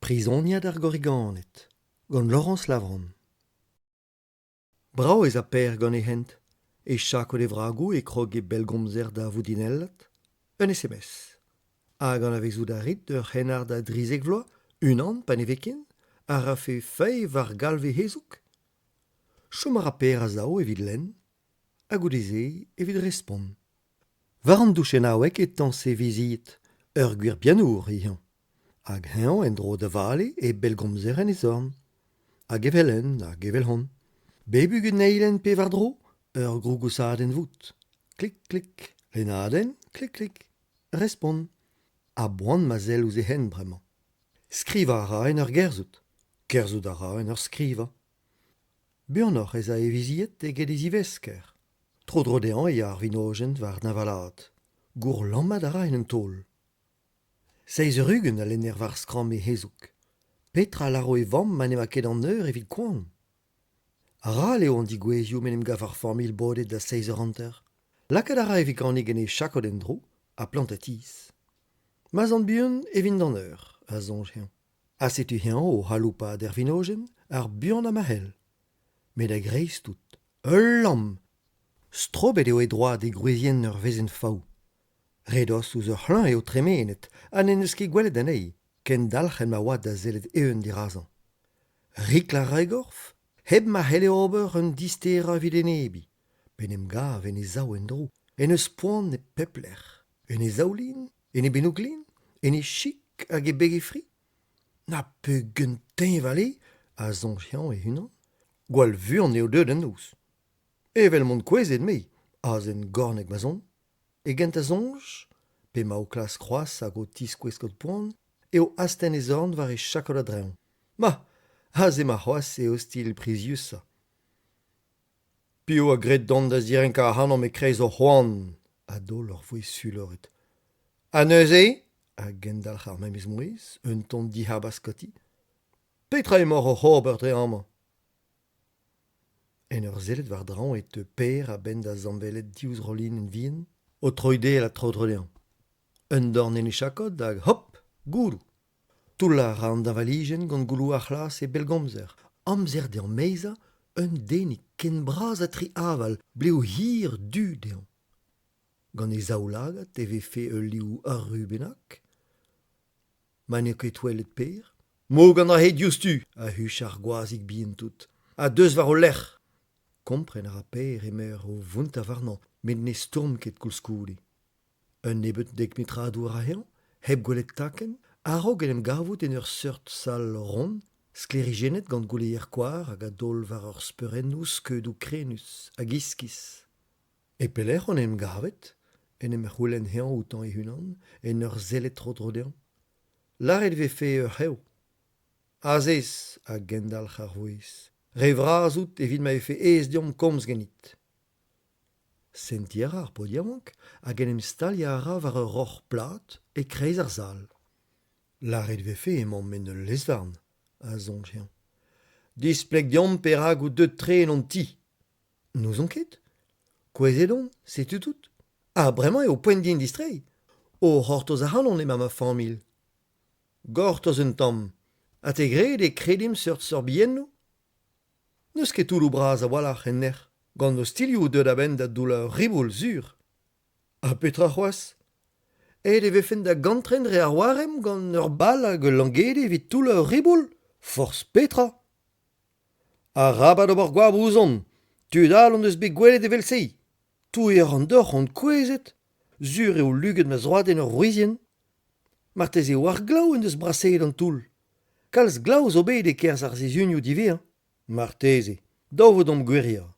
Prizoniad ar Gorriganed, gant Laurence Lavrand. Brav ez a Pêr gant e hent. E chakod e vragoù e krog e bellgomzer da voudinellat. Un SMS. Hag anavezout a rit ur c'hrennard a drizek vloaz, unan pa ne vez ken, a rafe fae war galv e hezoug? Chom a ra Pêr a-sav evit lenn, ha goude-se evit respont. War an douchennaoueg e tañse vizied, ur gwir pianoour eo-eñ. Hag eñ en-dro da vale e bellgomzer en e zorn. Hag evel-henn hag evel-hont. Bep ugent eilenn pe war-dro, ur grougousadenn vout. Klik, klik, lennadenn, klik, klik. Respont. A-boan ma sell ouzh e hent bremañ. Skrivañ a ra en ur gerzhout. Kerzhout a ra en ur skrivañ. Buanoc'h ez a e vizied eget e zivesker. Tro-dro dezhañ e ya ar vinojenn war deñvalaat. Gourlammat a ra en un taol. Seizh eur ugent a lenner war skramm e hezoug. Petra a lâro e vamm ma n'emañ ket an eur evit koan ? Ral eo an degouezhioù m'en em gav ar familh bodet da seizh eur hanter. Lakaat a ra e vekanik en e chakod en-dro ha plantañ tizh. Ma'z an buan e vin d'an eur, a soñj-eñ. Ha setu-eñ o c'haloupat er vinojenn ar buanañ ma c'hell. Met a-greiz-tout, ul lamm ! Strobet eo e droad e gwrizienn ur wezenn faou. Re-dost ouzh ur c'hlañv eo tremenet ha n'en deus ket gwelet anezhi, kendalc'het ma oa da sellet eeun dirazañ. Riklañ a ra e gorf, hep ma c'helle ober un disterañ evit enebiñ. P'en em gav en e sav en-dro, en deus poan e pep lec'h, en e zaoulin, en e bennoù-glin, en e chik hag e beg e fri. Na pegen teñval eo, a soñj-eñ e-unan. Gwall vuan eo deuet an noz. Evel m'on kouezhet me, azen gornek ma'z on. E gentañ soñj, p'emañ o klask c'hoazh hag o tiskouez gant poan, eo astenn e zorn war e chakod a-dreñv. Ma, aze emañ c'hoazh e ostilh priziusañ. Piv a gred dont da zirenkañ ac'hanomp e-kreiz hor c'hoan ? a daol ur vouezh fuloret. Ha neuze ? a gendalc'h ar memes mouezh, un ton dihabask ganti. Petra emaoc'h oc'h ober dre amañ ? En ur sellet war-draoñ e teu Pêr a-benn da zamwelet div zrolinenn vihan o troidellat tro-dro dezhañ. Un dorn en e chakod hag hop, gouloù. Toullañ a ra an deñvalijenn gant gouloù ar c'hlas e bellgomzer. Amzer dezhañ meizañ un denig ken bras ha tri aval, blev hir du dezhañ. Gant e zaoulagad e vefe ul liv arru bennak. Ma n'eo ket touellet Pêr. Moug an dra-se diouzhtu, a huch ar gwazig bihan-tout, ha deus war o lerc'h. Kompren a ra Pêr emeur o vountañ warnañ met ne stourm ket koulskoude. Un nebeud dekmetradoù a ra-eñ, hep gwelet takenn, a-raok en em gavout en ur seurt sal ront, sklêrijennet gant gouleier koar hag a daol war ur speurennoù skeudoù krenus hag iskis. E pelec'h on en em gavet ? en em c'houlenn-eñ outañ e-unan en ur sellet tro-dro dezhañ. Lâret e vefe ur c'hev. Azez, a gendalc'h ar vouezh. Re vras out evit ma vefe aes deomp komz ganit. Sentiñ a ra ar paotr yaouank hag en em staliañ a ra war ur roc'h plat e-kreiz ar sal. Lâret e vefe emaomp en ul lez-varn, a soñj-eñ. Displeg deomp perak out deuet-tre en hon ti. N'ouzon ket. Kouezhet on, setu tout. Ha bremañ eo poent din distreiñ. O c'hortoz ac'hanon emañ ma familh. Gortoz un tamm. Ha te 'gred e kredimp seurt sorbiennoù ? N'eus ket toulloù bras a-walc'h en nec'h. Gant ostilhoù deuet a-benn da doullañ ur riboul, sur. Ha petra c'hoazh ? Aet e vefen da gantren dre ar waremm gant ur bal hag ul langede evit toullañ ur riboul ? Forzh petra ! Arabat ober goap ouzhon, tud all hon eus bet gwelet evel-se. Touiñ a ran deoc'h on kouezhet, sur eo luget ma zroad en ur wrizienn. Marteze eo ar glav en deus braseet an toull. Kalz glav zo bet e-kerzh ar sizhunioù diwezhañ. Marteze, dav vo deomp gwiriañ.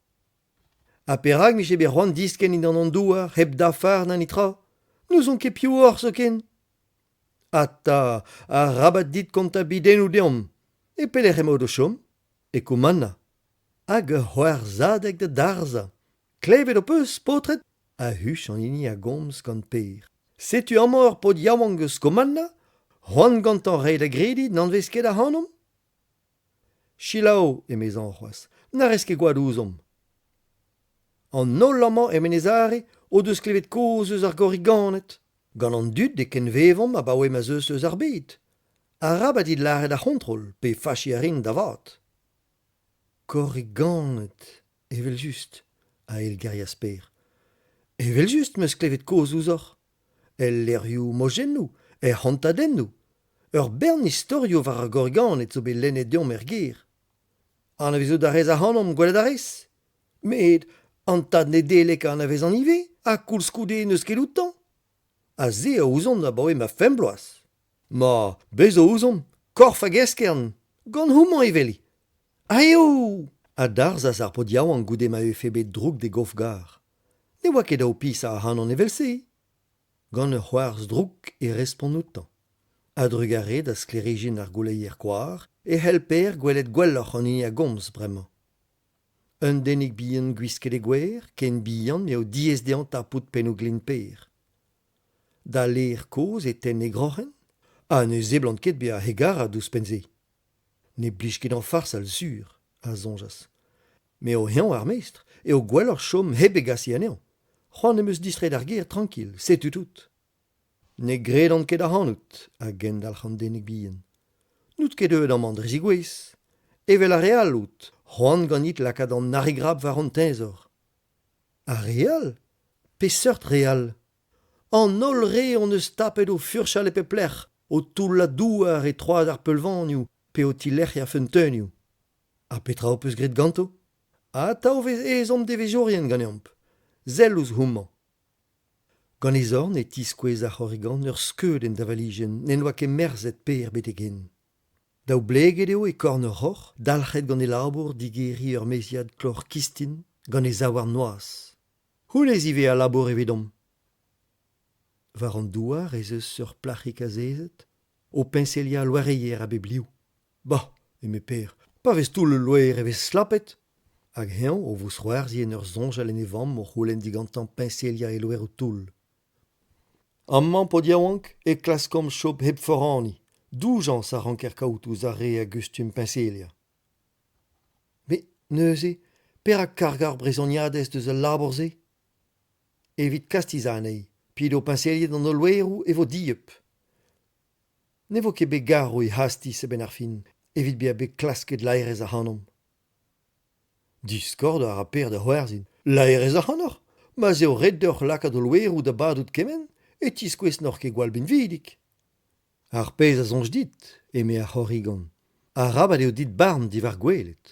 Ha perak 'mije bet c'hoant diskenn dindan an douar hep dafar na netra ? N'ouzon ket piv oc'h zoken. Ata, arabat dit kontañ bidennoù deomp. E pelec'h emaout o chom ? E Komanna. Hag ur c'hoarzhadeg da darzhañ. Klevet ho peus, paotred ? A huch an hini a gomz gant Pêr. Setu amañ ur paotr yaouank eus Komanna, c'hoant gantañ reiñ da grediñ n'anvez ket ac'hanomp ? Selaou, emezañ c'hoazh, na rez ket gwad ouzhomp. An holl amañ e Menez-Are o deus klevet kaoz eus ar gorriganed. Gant an dud e kenvevomp abaoe ma'z eus eus ar bed. Arabat dit lâret ar c'hontrol pe fachiñ a rin da vat. Korriganed, evel-just, a eilgerias Pêr. Evel-just 'm eus klevet kaoz ouzhoc'h. El levrioù mojennoù, er c'hontadennoù. Ur bern istorioù war ar gorriganed zo bet lennet deomp er gêr. Anavezout a rez ac'hanomp, gwelet a rez ? Met an tad Nedeleg a anavezan ivez ha koulskoude n'eus ket outañ. Ha se a ouzon abaoe ma femp bloaz. Ma, bez zo ouzhomp, korf hag eskern, gant homañ e weli. Aio ! a darzhas ar paotr yaouank goude ma vefe bet droug d'e gof-gar. Ne oa ket dav pisañ ac'hanon evel-se. Gant ur c'hoarzh drouk e respont outañ. A-drugarez da sklêrijenn ar gouleier koar e c'hell Pêr gwelet gwelloc'h an hini a gomz bremañ. Un denig bihan gwisket e gwer, ken bihan m'eo diaes dezhañ tapout pennoù-glin Pêr. D'al lêr kozh e tenn e groc'hen ha ne seblant ket bezañ hegarat ouzhpenn-se. Ne blij ket dezhañ farsal sur, a soñjas. M'eo eñ ar mestr eo gwelloc'h chom hep e gasiñ anezhañ. C'hoant em eus distreiñ d'ar gêr trankil, setu tout. Ne gredan ket ac'hanout, a gendalc'h an denig bihan. N'out ket deuet amañ dre zigouez. Evel ar re all out, c'hoant ganit lakaat an arigrap war an teñzor. Ar re all ? Peseurt re all ? An holl re hon eus tapet o furchal e pep lec'h, o toullañ douar e troad ar peulvanioù pe o tilec'hiañ feunteunioù. Ha petra ho peus graet ganto ? Atav 'vez ezhomm devezhourien ganeomp. Sell ouzh homañ. Gant e zorn e tiskouez ar c'horrigan ur skeudenn deñvalijenn n'en doa ket merzet Per betek-henn. Daoubleget eo e korn ur roc'h, dalc'het gant e labour digeriñ ur maeziad kloc'h kistin gant e zaouarn noazh. Honnezh ivez a labour evidomp. War an douar ez eus ur plac'hig azezet, o peñseliañ loareier a bep liv. Bah, eme Pêr, pa vez toull ul loer e vez slapet. Hag eñ o vousc'hoarzhiñ en ur soñjal en e vamm o c'houlenn digantañ peñseliañ e loeroù toull. Amañ, paotr yaouank, e klaskomp chom hep foraniñ. Doujañs a ranker kaout ouzh ar re a gustum peñseliañ. Met neuze, perak kargañ ar brezhoniadez deus al labour-se ? Evit kastizañ anezhi, p'he do peñseliet an holl loeroù e vo dieub. Ne vo ket bet garv he c'hastiz a-benn ar fin evit bezañ bet klasket laerezh ac'hanomp. Diskordañ a ra Per da c'hoarzhin. Laerezh ac'hanoc'h ? Ma'z eo ret deoc'h lakaat ho loeroù da badout kement e tiskouez n'oc'h ket gwall binvidik. Ar pezh a soñj dit, eme ar c'horrigan, arabat eo dit barn diwar gwelet.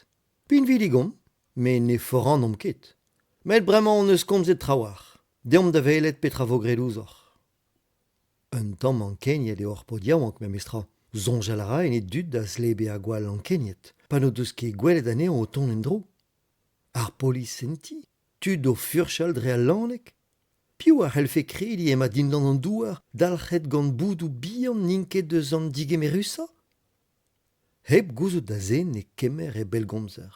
Pinvidik omp, met ne foranomp ket. Met bremañ hon eus komzet trawalc'h. Deomp da welet petra vo graet ouzhoc'h. Un tamm ankeniet eo ar paotr yaouank memestra. Soñjal a ra en e dud a zle bezañ gwall ankeniet pa n'o deus ket gwelet anezhañ o tont en-dro. Ar polis en ti, tud o furchal dre al lanneg. Piv a c'hellfe krediñ emañ dindan an douar dalc'het gant boudoù bihan n'int ket eus an digemerusañ ? Hep gouzout da zen e kemer e bellgomzer.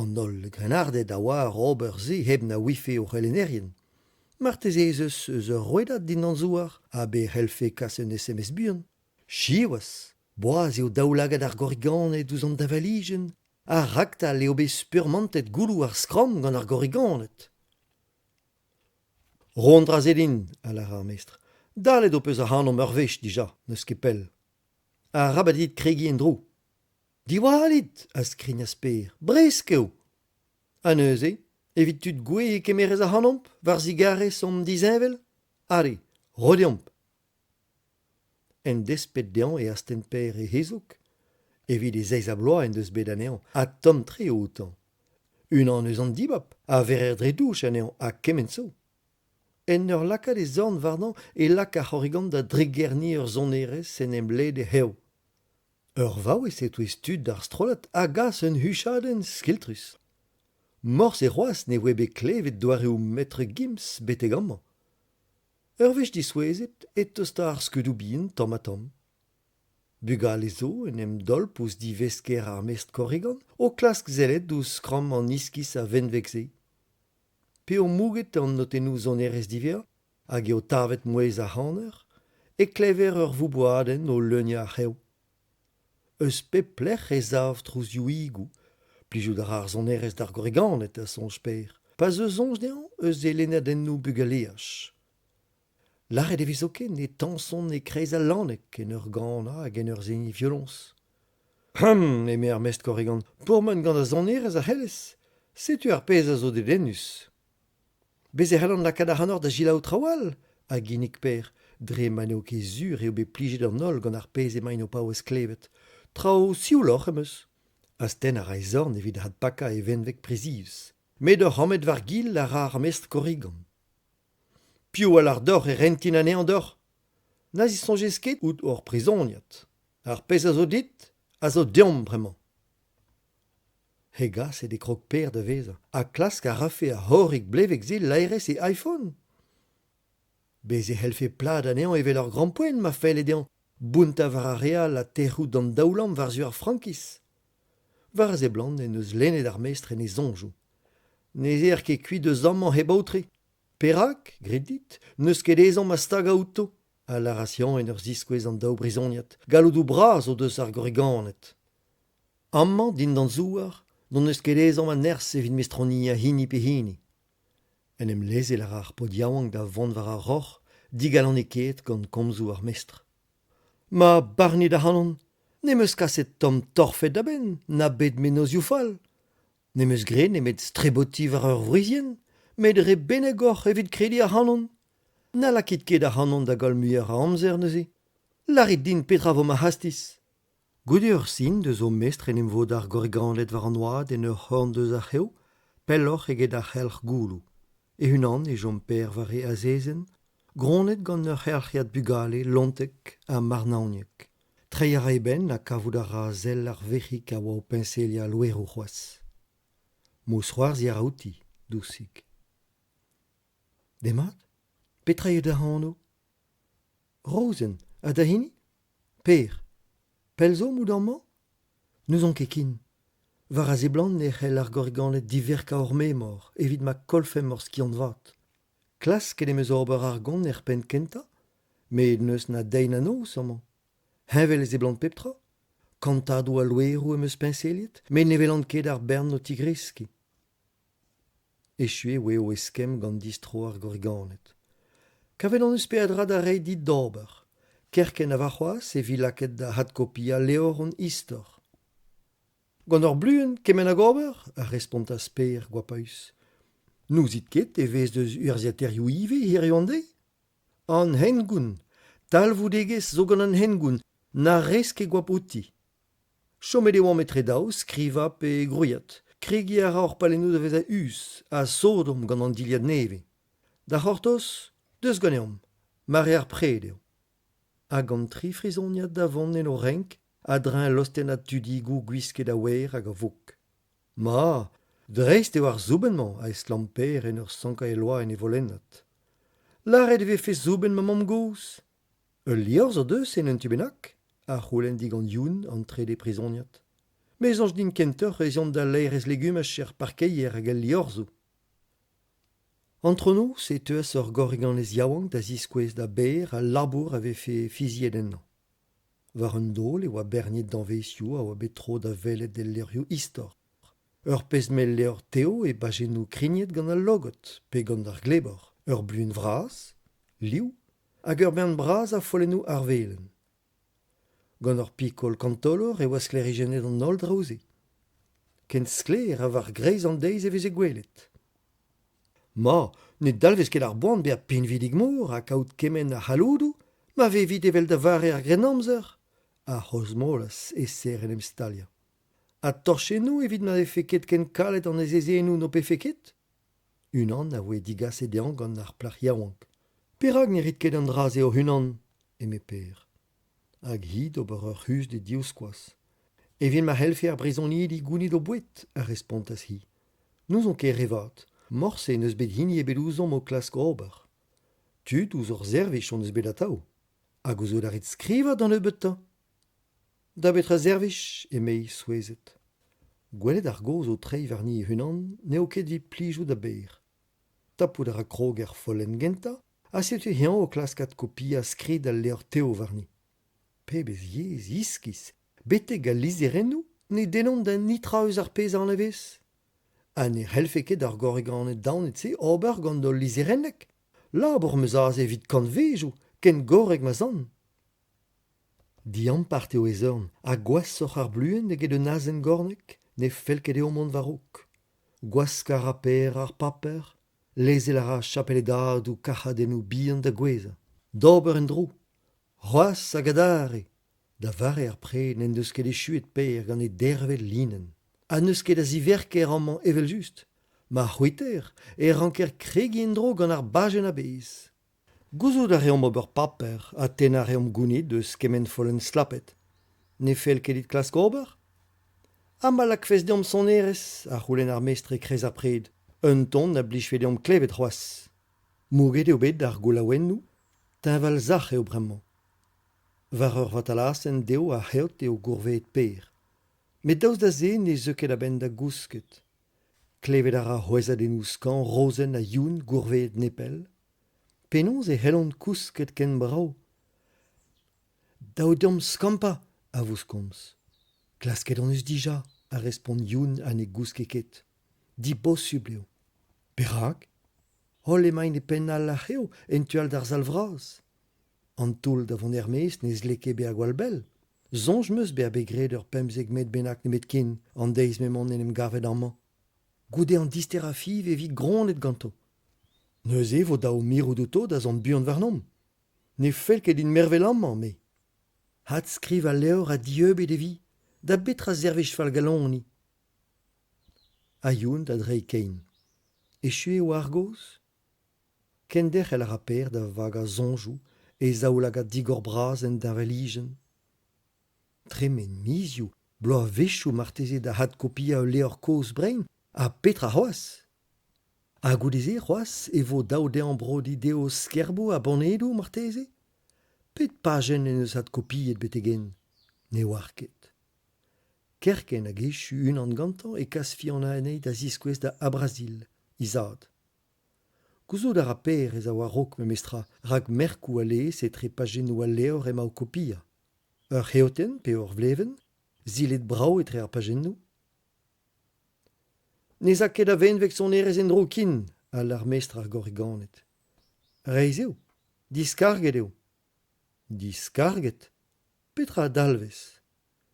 An holl grennarded a oar ober se hep na ouife o c'helennerien. Marteze ez eus eus ur rouedad dindan zouar ha be c'hellfe kas un SMS buan. Siwazh, boas eo daoulagad ar gorriganed ouzh an deñvalijenn ha raktal eo bet spurmantet gouloù ar skramm gant ar gorriganed. Ro an dra-se din, a lâr ar mestr. Dallet ho peus ac'hanomp ur wech dija, n'eus ket pell. Arabat dit kregiñ en-dro. Diwallit, a skrignas Pêr, bresk eo. Ha neuze, evit tud gouez e kemerez ac'hanomp war zigarez omp disheñvel ? Ale, ro deomp. En desped dezhañ e astenn Pêr e hezoug. Evit e zeiz-ha-bloaz en deus bet anezhañ ha tomm-tre eo outañ. Unan eus an dibab a verer dre douch anezhañ ha kement zo. En ur lakaat e zorn warnañ e lak ar c'horrigan da dregerniñ ur sonerezh en em led e c'hev. Ur vaouez e-touez tud ar strollad a gas un huchadenn skiltrus. Morse c'hoazh ne voe bet klevet doareoù Maître Gims betek amañ. Ur wech disouezhet e tosta ar skeudoù bihan tamm-ha-tamm. Bugale zo en em dolp ouzh divesker ar mestr Korrigan o klask sellet ouzh skramm an iskis a venveg-se. P'eo mouget an notennoù sonerezh diwezhañ hag eo tavet mouezh ar c'haner e klever ur vouboadenn o leuniañ ar c'hev. Eus pep lec'h e sav trouzioùigoù. Plijout a ra ar sonerezh d'ar gorriganed, a soñj Pêr, pa zeu soñj dezhañ eus e lennadennoù bugaleaj. Lâret e vez zoken e tañsont e-kreiz al lanneg en ur ganañ hag en ur seniñ violoñs. Hum, eme ar mestr korrigan, pourmen gant ar sonerezh a c'hellez. Setu ar pezh a zo dedennus. Bez' e c'hellan lakaat ac'hanoc'h da selaou traoù all, a ginnig Per, dre ma n'eo ket sur eo bet plijet an holl gant ar pezh emaint o paouez klevet. Traoù siouloc'h em eus. Astenn a ra e zorn evit adpakañ e venveg prizius. Met ur c'hammed war-gil a ra ar mestr korrigan. Piv a lâr deoc'h e rentin anezhañ deoc'h ? Na zisoñjez ket out hor prizoniad. Ar pezh a zo dit a zo deomp bremañ. Hegaset e krog Per da vezañ ha klask a rafe ar c'horrig blevek-se laerezh e iPhone ? Bez' e c'hellfe plad anezhañ evel ur grampouezhenn ma felle dezhañ bountañ war ar re all ha tec'hout d'an daoulamm war-zu ar frankiz. War a seblant en deus lennet ar mestr en e soñjoù. N'ez eer ket kuit eus amañ hep aotre. Perak, grit dit, n'eus ket ezhomm a stagañ outo ? a lâras Yann en ur ziskouez an daou brizoniad. Galloudoù bras o deus ar gorriganed. Amañ, dindan zouar, n'hon eus ket ezhomm a nerzh evit mestroniañ hini pe hini. En em lezel a ra ar paotr yaouank da vont war ar roc'h, digalonekaet gant komzoù ar mestr. Ma barnit ac'hanon, n'em eus kaset tamm torfed da benn, na bet mennozhioù fall. N'em eus graet nemet strebotiñ war ur wrizienn, met re bennek oc'h evit krediñ ac'hanon. Na lakit ket ac'hanon da goll muioc'h a amzer neuze. Lârit din petra vo ma c'hastiz. Goude ur sin deus o mestr en em vod ar gorriganed war an oad en ur c'horn deus ar c'hev, pelloc'h eget ar c'helc'h gouloù. E-unan e chom Per war e azezenn, gronnet gant ur c'helc'hiad bugale lontek ha marnaoniek. Treiñ a ra e benn ha kavout a ra sell ar verc'hig a oa o peñseliañ loeroù c'hoazh. Mousc'hoarzhiñ a ra outi, dousik. Demat, petra eo da anv ? Rozenn, ha da hini ? Per, pell zo 'mout amañ ? N'ouzon ket ken. War a seblant e c'hell ar gorriganed diverkañ hor memor evit ma kollfemp hor skiant-vat. Klasket em eus ober ar gont er penn kentañ, met n'eus na deiz na noz amañ. Heñvel e seblant pep tra. Kantadoù a loeroù em eus peñseliet, met ne welan ket ar bern o tigreskiñ. Echu e oa o eskemm gant distro ar gorriganed. Kavet hon eus peadra da reiñ dit d'ober. Kerkent ha warc'hoazh e vi lakaet da adkopiañ levr hon istor. Gant ur bluenn kement hag ober, a respontas Per goapaus. N'ouzit ket e vez deus urzhiataerioù ivez hiziv an deiz ? An hengoun. Talvoudegezh zo gant an hengoun, na rez ket goap outi. Chomet e oamp etre daou, skrivañ pe gwriat. Kregiñ a ra hor pallennoù da vezañ us ha sot omp gant an dilhad nevez. Da c'hortoz, deus ganeomp, mare ar pred eo. Hag an tri frizoniad da vont en o renk a-dreñv lostennad tudigoù gwisket a wer hag a vouk. Ma, dreist eo ar soubenn-mañ, a estlamm Per en ur sankañ e loa en e volennad. Lâret e vefe soubenn ma mamm-gozh ? Ul liorzh o deus en un tu bennak ? a c'houlenn digant Youn an trede prizoniad. Me soñj din kentoc'h ez eont da laerezh legumaj er parkeier hag el liorzhoù. Antronoz e teuas ur gorriganez yaouank da ziskouez da Ber al labour a vefe fiziet ennañ. War un daol e oa berniet danvezioù a oa bet tro da welet el levrioù istor. Ur pezh mell levr tev e bajennoù krignet gant al logod pe gant ar glebor, ur bluenn vras, liv, hag ur bern bras a follennoù arvelen. Gant ur pikol kantolor e oa sklêrijennet an holl draoù-se. Ken sklaer ha war greiz an deiz e veze gwelet. Ma, ne dalvez ket ar boan bezañ pinvidik-mor ha kaout kement a c'halloudoù ma vevit evel da vare ar Grennamzer, a c'hrozmolas e-ser en em staliañ. Ha torchennoù evit na vefe ket ken kalet an azezennoù n'ho pefe ket ? Unan a voe digaset dezhañ gant ar plac'h yaouank. Perak ne rit ket an dra-se hoc'h-unan ? eme Per. Hag hi d'ober ur c'huzh d'he divskoaz. Evit ma c'hellfe ar brizonidi gounit o boued, a respontas-hi. N'ouzon ket re vat. Morse n'eus bet hini ebet ouzhomp o klask ober. Tud ouzh hor servij hon eus bet atav. Ha gouzout a rit skrivañ da nebeutañ ? Da betra servij ? emei souezhet. Gwelet ar gaoz o treiñ warni e-unan n'eo ket evit plijout da Ber. Tapout a ra krog er follenn gentañ ha setu eñ o klask adkopiañ skrid al levr tev warni. Pebezh yezh iskis ! Betek al lizherennoù ne dennont da netra eus ar pezh a anavez. Ha ne c'hellfe ket ar gorriganed daonet-se ober gant hol lizherenneg ? Labour 'm eus aze evit kantvejoù, ken gorrek ma'z an. Diampart eo e zorn ha gwashoc'h ar bluenn eget un azen gornek ne fell ket dezhañ mont war-raok. Gwaskañ a ra Per ar paper, lezel a ra chapeledadoù kac'hadennoù bihan da gouezhañ. D'ober en-dro. C'hoazh hag adarre. Da vare ar pred n'en deus ket echuet Per gant e deirvet linenn. Ha n'eus ket a ziverker amañ evel-just. Ma c'hwiter e ranker kregiñ en-dro gant ar bajenn a-bezh. Gouzout a reomp ober paper ha tennañ a reomp gounid eus kement follenn stlapet. Ne fell ket dit klask ober ? Ha ma lakfes deomp sonerezh ? a c'houlenn ar mestr e-kreiz ar pred. Un ton a blijfe deomp klevet c'hoazh. Mouget eo bet ar goulaouennoù, teñval-sac'h eo bremañ. War ur vatalasenn dev ar c'heot eo gourvezet Per. Met daoust da se ne zeu ket a-benn da gousket. Klevet a ra c'hwezhadennoù skañv Rozenn ha Youn gourvezet nepell. Penaos e c'hellont kousket ken brav ? Dav deomp skampañ, a vouskomz. Klasket hon eus dija, a respont Youn ha ne gouske ket. Dibosubl eo. Perak ? Holl emaint e penn all ar c'hev, en tu all d'ar sal vras. An toull da vont er-maez ne zle ket bezañ gwall bell. Soñj 'm eus bezañ bet graet ur pemzek metr bennak nemetken an deiz m'emaon en em gavet amañ. Goude an disterañ fiñv e vi gronnet ganto. Neuze e vo dav mirout outo da zont buan warnomp. Ne fell ket din mervel amañ, me. Adskriv al levr ha dieubet e vi. Da betra servij fallgaloniñ ? Ha Youn da dreiñ kein. Echu eo ar gaoz ? Kenderc'hel a ra Per da vagañ soñjoù e zaoulagad digor-bras en deñvalijenn. Tremen mizioù, bloavezhioù marteze da adkopiañ ul levr kozh brein, ha petra c'hoazh ? Ha goude-se c'hoazh e vo dav dezhañ brodiñ dezho skerboù ha bonedoù marteze ? Pet pajenn en deus adkopiet betek-henn ? Ne oar ket. Kerkent hag echu unan gantañ e kas Fiona anezhi da ziskouez da Abrazil, he zad. Gouzout a ra Per ez a war-raok memestra rak merkoù a lez etre pajennoù al levr emañ o kopiañ. Ur c'heotenn pe ur vlevenn, silet brav etre ar pajennoù. Ne'z a ket a venveg sonerezh en-dro ken, a lâr mestr ar gorriganed. Reizh eo, diskarget eo. Diskarget ? Petra a dalvez ?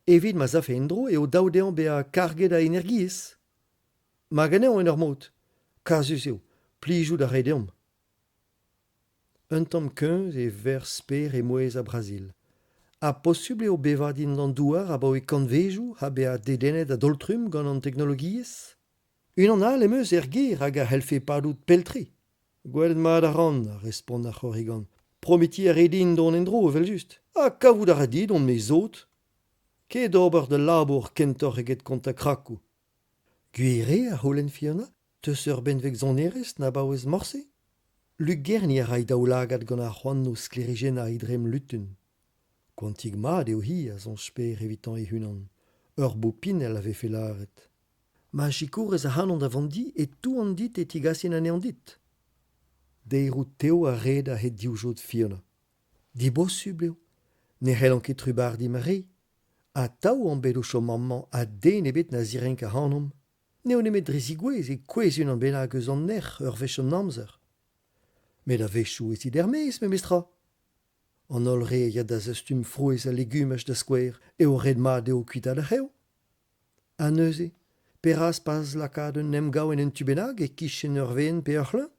Evit ma'z afe en-dro eo dav dezhañ bezañ karget a energiezh. Magañ en ur mod. Kazus eo, plijout a ray deomp. Un tamm kuñv e verzh Per e mouezh a Brazil. Ha posubl eo bevañ dindan douar abaoe kantvejoù ha bezañ dedennet a-daol-trumm gant an teknologiezh ? Unan all em eus er gêr hag a c'hellfe padout pell-tre. Gwelet mat a ran, a respont ar c'horrigan. Prometiñ a rit din dont en-dro evel-just. Ha kavout a ra dit on-me sot ? Ket d'ober da labour kentoc'h eget kontañ krakoù. Gwir eo, a c'houlenn Fiona, 'teus ur benveg sonerezh na baouez morse ? Lugerniñ a ra he daoulagad gant ar c'hoant o sklêrijennañ he dremm lutun. Koantik-mat eo hi, a soñj Per evitañ e-unan. Ur bopinell a vefe lâret. Ma sikourez ac'hanon da vont di e touan dit e tigasin anezhañ dit. Daeroù tev a red a-hed divjod Fiona. Dibosubl eo. Ne c'hellan ket trubardiñ ma re. Atav omp bet o chom amañ ha den ebet na zirenk ac'hanomp. N'eo nemet dre zigouezh e kouezh unan bennak eus an nec'h ur wech an amzer. Met a-wechoù ez it er-maez memestra. An holl re a ya da zastum frouezh ha legumaj da skouer eo ret-mat dezho kuitaat ar c'hev. Ha neuze, perak pas lakaat un emgav en un tu bennak e-kichen ur wezenn pe ur c'hleuñ ?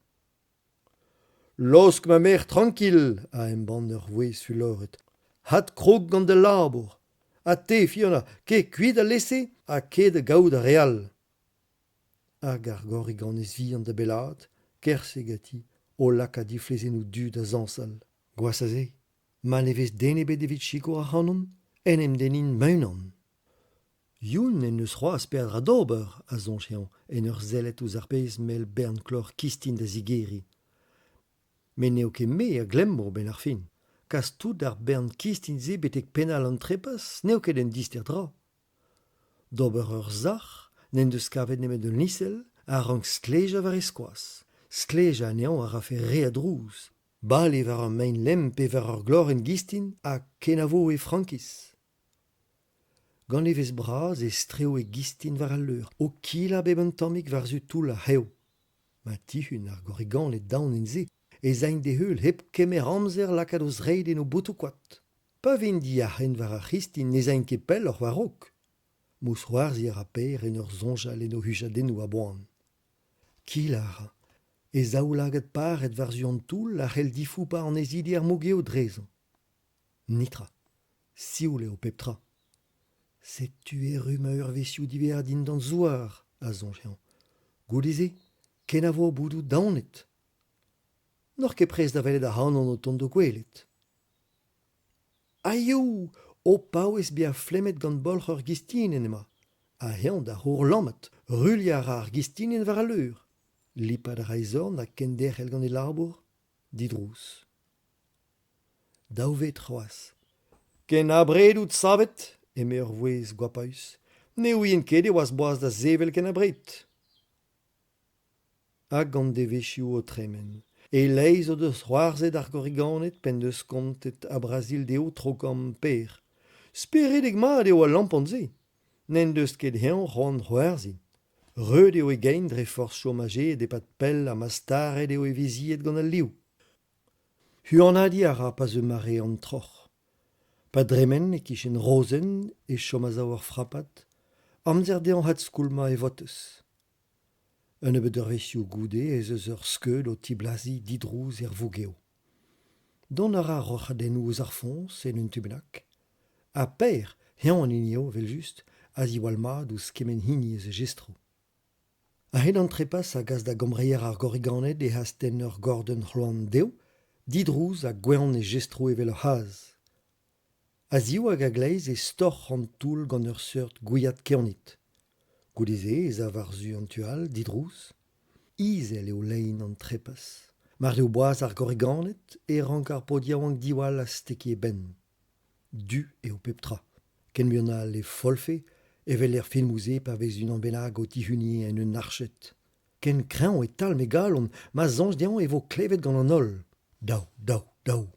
Laosk ma merc'h trankil, a embann ur vouezh fuloret. Adkrog gant da labour. Ha te, Fiona, kae kuit alese ha kae da gaout ar re all. Hag ar gorriganez vihan da bellaat, kerse ganti, o lakaat he flezennoù du da zañsal. Gwazh a se, ma ne vez den ebet evit sikour ac'hanon, en em dennin ma-unan. Youn en deus c'hoazh peadra d'ober, a soñj-eñ en ur sellet ouzh ar pezh mell bern kloc'h kistin da zigeriñ. Met n'eo ket me a glemmo 'benn ar fin. Kas tout ar bern kistin-se betek penn all an trepas n'eo ket un dister dra. D'ober ur sac'h n'en deus kavet nemet un liñsel a rank stlejañ war e skoaz. Stlejañ anezhañ a rafe re a drouz. Bale war ur maen lemm pe war ur glorenn gistin ha kenavo e frankiz. Gant evezh bras e strew e gistin war al leur, o kilañ bep un tammig war-zu toull ar c'hev. Ma tihun ar gorriganed daonet-se ez aint d'e heul hep kemer amzer lakaat o zreid en o botoù-koad. Pa vint diarc'hen war ar c'histin ne'z aint ket pelloc'h war-raok. Mousc'hoarzhiñ a ra Pêr en ur soñjal en o huchadennoù a-boan. Kilañ a ra. E zaoulagad paret war-zu an toull a c'hell difoupañ annezidi ar mougev drezañ. Netra. Sioul eo pep tra. Setu erru ma eurvezhioù diwezhañ dindan zouar, a soñj-eñ. Goude-se, kenavo boudoù daonet. N'oc'h ket prest da welet ac'hanon o tont d'ho kwelet. Aiou ! O paouez bezañ flemmet gant bolc'h ur gistinenn emañ. Ha eñ da c'hourlammat, ruilhañ a ra ar gistinenn war al leur. Lipat a ra e zorn ha kenderc'hel gant e labour, didrouz. Daou vetr c'hoazh. Ken abred out savet, eme ur vouezh goapaus. Ne ouien ket e oas boas da sevel ken abred. Hag an devezhioù o tremen. E-leizh o deus c'hoarzhet ar gorriganed p'en deus kontet Abrazil dezho tro-kamm Pêr. Speredek-mat eo al lampon-se. N'en deus ket eñ c'hoant c'hoarzhin. Reut eo e gein dre forzh chom azeet e-pad pell ha mastaret eo e vizied gant al liv. Huanadiñ a ra pa zeu mare an troc'h. Pa dremen e-kichen Rozenn e chom a-sav ur frapad, amzer dezhañ adskoulmañ e votez. Un nebeud eurvezhioù goude ez eus ur skeud o tiblaziñ didrouz er vougev. Dont a ra roc'hadennoù eus ar foñs en un tu bennak. Ha Pêr, eñ an hini eo evel-just, a ziwall mat ouzh kement hini eus e jestroù. A-hed an trepas a gas da gambreier ar gorriganed e astenn ur gordenn c'hloan dev, didrouz ha gwevn e jestroù evel ur c'hazh. A-ziv hag a-gleiz e storc'h an toull gant ur seurt gwiad kevnid. Goude-se ez a war-zu an tu all, didrouz. Izel eo lein an trepas. Mar deo boas ar gorriganed e rank ar paotr yaouank diwall a stekiñ e benn. Du eo pep tra. Ken buan all e follfe, evel er filmoù-se pa vez unan bennak o tihuniñ en un arched. Ken kreñv e talm e galon ma soñj dezhañ e vo klevet gant an holl. Daou, daou, daou.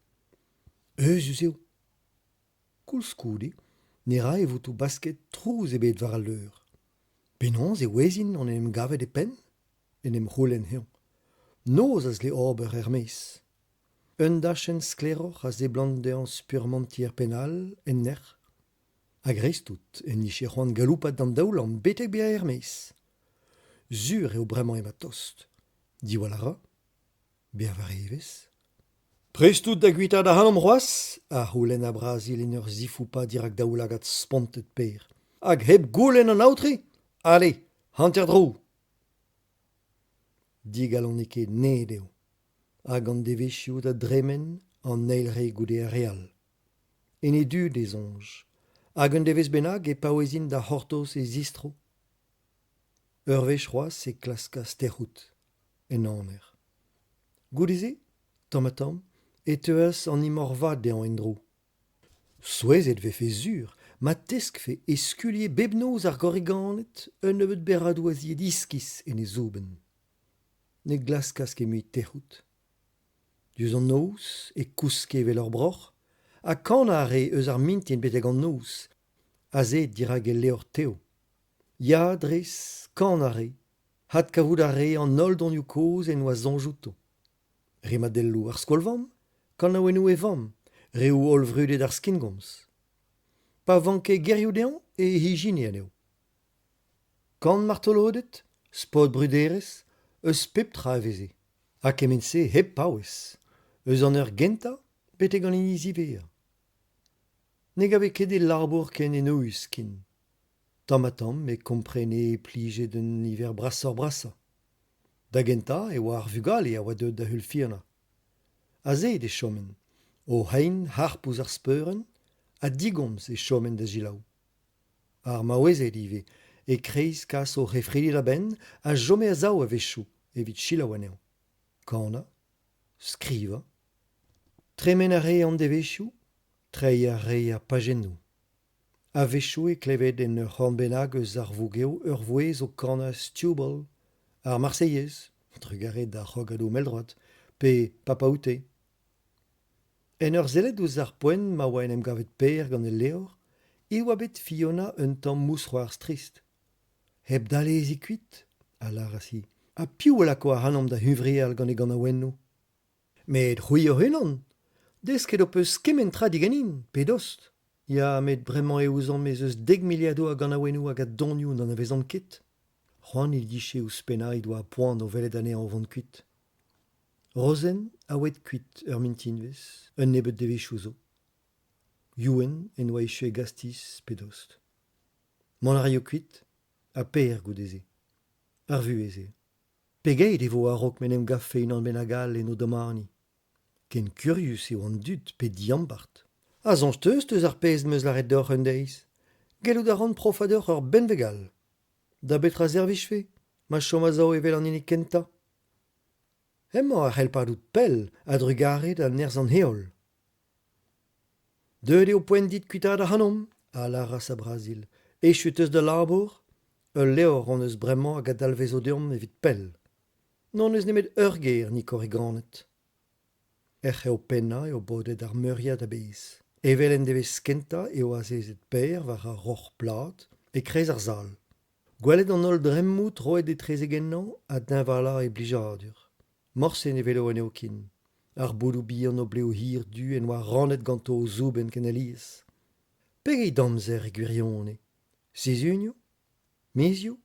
Euzhus eo. Koulskoude ne ra e votoù basket trouz ebet war al leur. Penaos e ouezin on en em gavet e penn ? en em c'houlenn-eñ. Noz a zle ober er-maez. Un dachenn sklaeroc'h a seblant dezhañ spurmantiñ er penn all, en nec'h. A-greiz-tout en dije c'hoant galoupat d'an daoulamm betek bezañ er-maez. Sur eo bremañ emañ tost. Diwall a ra. Bezañ war evezh. Prest out da guitaat ac'hanomp c'hoazh ? a c'houlenn ar Brazil en ur zifoupañ dirak daoulagad spontet Pêr. Hag hep goulenn an aotre ? Ale, hanter-dro ! Digalonekaet net eo. Hag an devezhioù da dremen an eil re goude ar re all. En e dud e soñj. Hag un devezh bennak e paouezint da c'hortoz e zistro. Ur wech c'hoazh e klaskas tec'hout, en aner. Goude-se, tamm-ha-tamm, e teuas an imor vat dezhañ en-dro. Souezhet e vefe sur ma teskfe e skuilhe bep noz ar gorriganed un nebeud berradoù azied iskis en e soubenn. Ne glaskas ket mui tec'hout. Diouzh an noz e kouske evel ur broc'h ha kanañ a rae eus ar mintin betek an noz, aze dirak e levr tev. Ya, dres, kanañ a rae, adkavout a rae an holl donioù kozh en doa soñj outo. Rimadelloù ar skol-vamm, kanaouennoù e vamm, reoù hollvrudet ar skingomz. Pa vanke gerioù dezhañ e ijine anezho. Kant martoloded, spot bruderezh, eus pep tra e veze. Ha kement-se hep paouez, eus an eur gentañ betek an hini ziwezhañ. Ne gave ket e labour ken enoeüs ken. Tamm-ha-tamm e komprene e plije d'un niver brasoc'h-brasañ. Da gentañ e oa ar vugale a oa deuet da heul Fiona. Azeet e choment, o c'hein harp ouzh ar speurenn, ha digomz e choment da selaou. Ar maouezed ivez, e-kreiz kas o c'hefridi da benn, a chome a-sav a-wechoù evit selaou anezhañ. Kanañ, skrivañ. Tremen a rae an devezhioù, treiñ a rae ar pajennoù. A-wechoù e kleved en ur c'horn bennak eus ar vougev ur vouezh o kanañ Stubble, ar Marseillaise, trugarez d'ar c'hrogadoù mell-droad, pe Papaoutai. En ur sellet ouzh ar poent ma oa en em gavet Pêr gant e levr e oa bet Fiona un tamm mousc'hoarzh trist. Hep dale ez i kuit, a lâras-hi. Ha piv a lako ac'hanomp da huñvreal gant e ganaouennoù ? Met c'hwi hoc'h-unan, desket ho peus kement tra diganin, pe dost. Ya, met bremañ e ouzomp ez eus dekmiliadoù a ganaouennoù hag a donioù n'anavezan ket. C'hoant he dije ouzhpennañ he doa poan o welet anezhañ o vont kuit. Rozenn a oa aet kuit ur mintinvezh, un nebeud devezhioù zo. Youenn en doa echu e gastiz pe dost. Mont a raio kuit, ha Per goude-se. Ar vuhez eo. Pegeit e vo a-raok m'en em gavfe unan bennak all en o domani ? Ken kurius eo an dud pe diampart. Ha soñj 'teus eus ar pezh 'm eus lâret deoc'h un deiz ? Gellout a ran profañ deoc'h ur benveg all. Da betra servijfe ma chom a-sav evel an hini kentañ ? Hemañ a c'hell padout pell a-drugarez da nerzh an heol. Deuet eo poent dit kuitaat ac'hanomp, a lâras Abrazil. Echu 'teus da labour ? Ul levr hon eus bremañ hag a dalvezo deomp evit pell. N'hon eus nemet ur ger, ni korriganed. Er c'hev pennañ eo bodet ar meuriad a-bezh. Evel en devezh kentañ eo azezet Per war ar roc'h plat, e-kreiz ar sal. Gwelet an holl dremmoù troet etrezek ennañ a deñvala e blijadur. Morse ne welo anezho ken. Ar boudoù bihan o blev hir du en oa rannet ganto o zoubenn ken alies. Pegeit amzer e gwirionez ? Sizhunioù ? Mizioù ?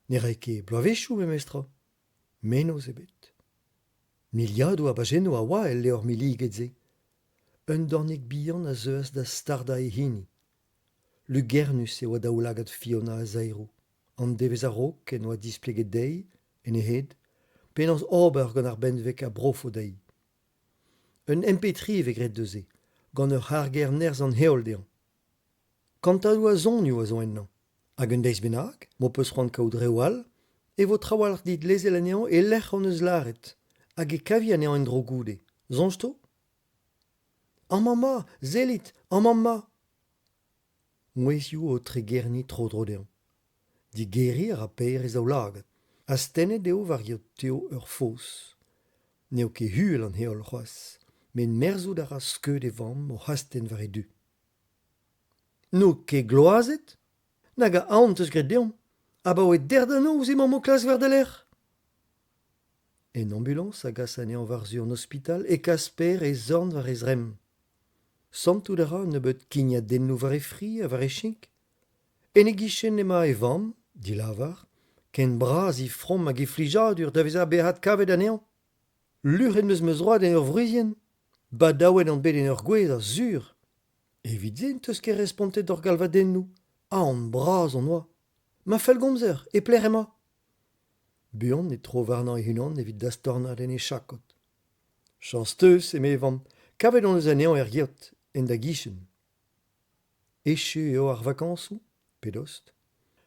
Ne rae ket bloavezhioù memestra. Mennozh ebet. Miliadoù a bajennoù a oa el levr milliget-se. Un dornig bihan a zeuas da stardañ e hini. Lugernus e oa daoulagad Fiona a zaeroù. An devezh a-raok en doa displeget dezhi, en he hed, penaos ober gant ar benveg a brofo dezhi. Un M P tri e vez graet eus se, gant ur c'harger nerzh an heol dezhañ. Kantadoù a sonioù a zo ennañ. Hag un deiz bennak, m'ho peus c'hoant kaout reoù all, e vo trawalc'h dit lezel anezhañ e-lec'h hon eus lâret, hag e kavi anezhañ en-dro goude. Soñj 'to ? Amañ 'ma, sellit, amañ 'ma ! Mouezhioù o tregerniñ tro-dro dezhañ. Digeriñ a ra Per e zaoulagad. Astennet eo war geot ur foz. N'eo ket uhel an heol c'hoazh, met merzout a ra skeud e vamm oc'h astenn war e du. N'out ket gloazet ? Nag a aon 'teus graet deomp ? Abaoe dec'h da noz emaomp o klask war da lerc'h ! En ambulañs a gas anezhañ war-zu an ospital e kas Per e zorn war e zremm. Santout a ra un nebeud kignadennoù war e fri ha war e chink. En e gichen emañ e vamm, dilavar, ken bras he from hag he flijadur da vezañ bet adkavet anezhañ. Luc'het 'm eus ma zroad en ur wrizienn. Badaouet on bet en ur gwez, sur. Evit se n'teus ket respontet d'hor galvadennoù. Aon bras hon oa. Ma fellgomzer, e pelec'h emañ ? Buan e tro warnañ e-unan evit dastornat en e chakod. Chañs 'teus, eme e vamm, kavet hon eus anezhañ er geot, en da gichen. Echu eo ar vakañsoù, pe dost.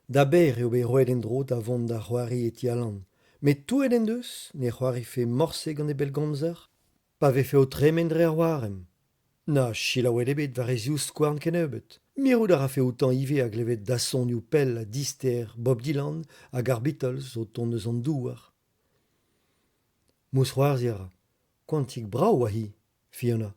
Da Ber eo bet roet en-dro da vont da c'hoari e ti Alan, met touet en deus ne c'hoarife morse gant e bellgomzer pa vefe o tremen dre ar waremm. Na selaouet ebet war e zivskouarn kennebeut. Mirout a rafe outañ ivez a glevet dassonioù pell ha dister Bob Dylan hag ar Beatles o tont eus an douar. Mousc'hoarzhiñ a ra. Koantik brav oa-hi, Fiona.